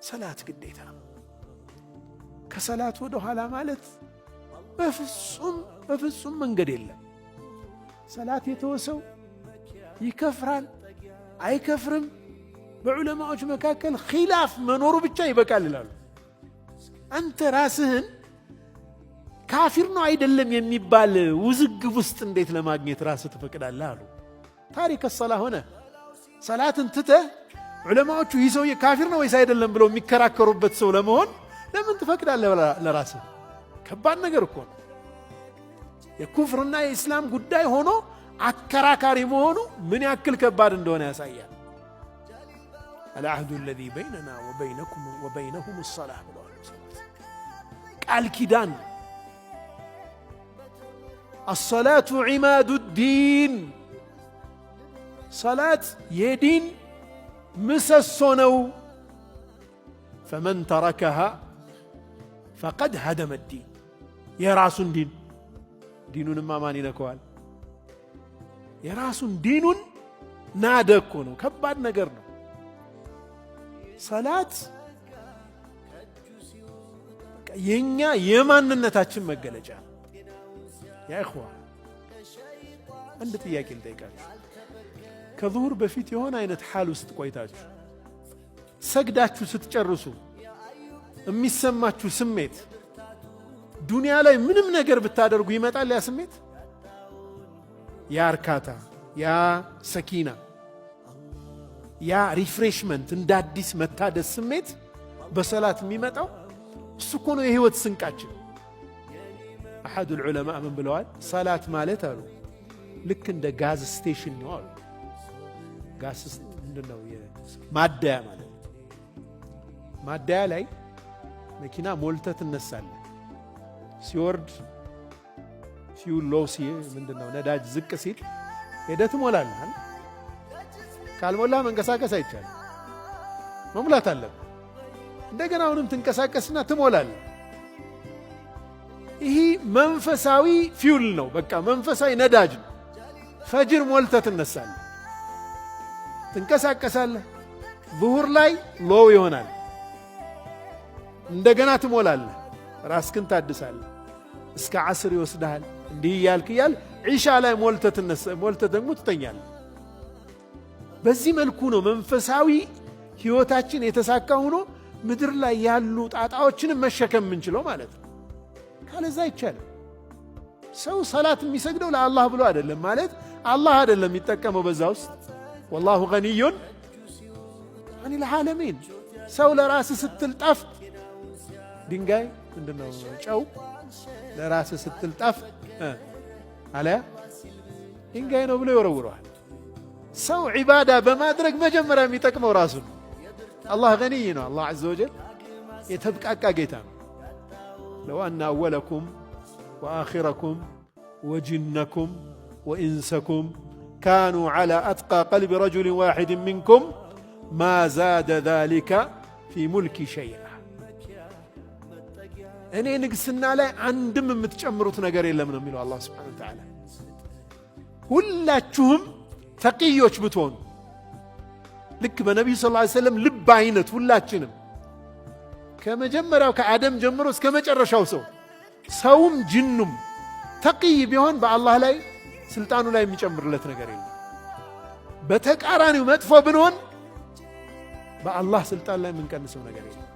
ሰላት ግዴታ ነው። ከሰላት ወደ ኋላ ማለት በፍጹም በፍጹም መንገድ የለም። ሰላት የተወ ሰው ይከፍራል አይከፍርም፣ በዑለማዎች መካከል ኺላፍ መኖሩ ብቻ ይበቃል ይላሉ። አንተ ራስህን ካፊር ነው አይደለም የሚባል ውዝግብ ውስጥ እንዴት ለማግኘት ራስህ ትፈቅዳለህ አሉ። تارك الصلاة ሆነ ሰላትን ትተህ ዑለማዎቹ ይህ ሰውዬ ካፊር ነው ወይስ አይደለም ብለው የሚከራከሩበት ሰው ለመሆን ለምን ትፈቅዳለህ ለራስህ? ከባድ ነገር እኮ ነው። የኩፍርና የኢስላም ጉዳይ ሆኖ አከራካሪ መሆኑ ምን ያክል ከባድ እንደሆነ ያሳያል። العهد الذي بيننا وبينهم الصلاة ብለዋል። ቃል ኪዳን الصلاة عماد الدين፣ ሰላት የዲን ምሰሶ ነው። فمن تركها فقد هدم الدين፣ የራሱን ዲን፣ ዲኑንማ ማን ይነከዋል? የራሱን ዲኑን ናደ እኮ ነው። ከባድ ነገር ነው። ሰላት የኛ የማንነታችን መገለጫ። يا إخوة፣ አንድ ጥያቄ ልጠይቃችሁ። ከዙሁር በፊት የሆነ አይነት ሓል ውስጥ ቆይታችሁ ሰግዳችሁ ስትጨርሱ የሚሰማችሁ ስሜት ዱንያ ላይ ምንም ነገር ብታደርጉ ይመጣል ያ ስሜት? ያ እርካታ፣ ያ ሰኪና፣ ያ refreshment፣ እንደ አዲስ መታደስ ስሜት በሰላት የሚመጣው እሱ እኮ ነው የህይወት ስንቃችን። أحد العلماء ምን ብለዋል? ሰላት ማለት አሉ ልክ እንደ gas station ነው አሉ። ጋዝ ምንድን ነው? ማደያ ማለት ነው። ማደያ ላይ መኪና ሞልተህ ትነሳለህ። ሲወርድ fuel low ምንድን ነው ነዳጅ ዝቅ ሲል ሄደህ ትሞላለህ። ካልሞላ መንቀሳቀስ አይቻልም። መሙላት አለብህ። እንደገና አሁንም ትንቀሳቀስና ትሞላለህ። ይህ መንፈሳዊ fuel ነው። በቃ መንፈሳዊ ነዳጅ ነው። ፈጅር ሞልተህ ትነሳለህ፣ ትንቀሳቀሳለህ። ዙሁር ላይ low ይሆናል። እንደገና ትሞላለህ፣ ራስክን ታድሳለህ። እስከ ዓስር ይወስድሃል። እንዲህ እያልክ እያል ዒሻ ላይ ሞልተህ ደግሞ ትተኛለህ። በዚህ መልኩ ነው መንፈሳዊ ሕይወታችን የተሳካ ሆኖ ምድር ላይ ያሉ ጣጣዎችንም መሸከም የምንችለው ማለት ነው። ካለዛ አይቻልም። ሰው ሰላት የሚሰግደው ለአላህ ብሎ አይደለም፣ ማለት አላህ አይደለም የሚጠቀመው በዛ ውስጥ። والله غني عن العالمين። ሰው ለራስ ስትል ጣፍጥ፣ ድንጋይ ምንድነው ጨው ለራስ ስትል ጣፍጥ አለያ ድንጋይ ነው ብሎ ይወረውረዋል። ሰው ዒባዳ በማድረግ መጀመሪያ የሚጠቅመው ራሱ ነው። አላህ ገኒይ ነው። አላህ عز وجل የተብቃቃ ጌታ ነው። لو أن أولكم وآخركم وجنكم وإنسكم كانوا على أتقى قلب رجل واحد منكم ما زاد ذلك في ملكي شيئا። እኔ ንግስና ላይ አንድም የምትጨምሩት ነገር የለም ነው የሚለው አላህ سبحانه وتعالى። ሁላችሁም ተቂዮች ብትሆኑ፣ ልክ በነቢዩ ስ ሰለም ልብ አይነት፣ ሁላችንም ከመጀመሪያው ከአደም ጀምሮ እስከ መጨረሻው ሰው፣ ሰውም ጅኑም ተቂይ ቢሆን በአላህ ላይ ስልጣኑ ላይ የሚጨምርለት ነገር የለም። በተቃራኒው መጥፎ ብንሆን በአላህ ስልጣን ላይ የምንቀንሰው ነገር የለም።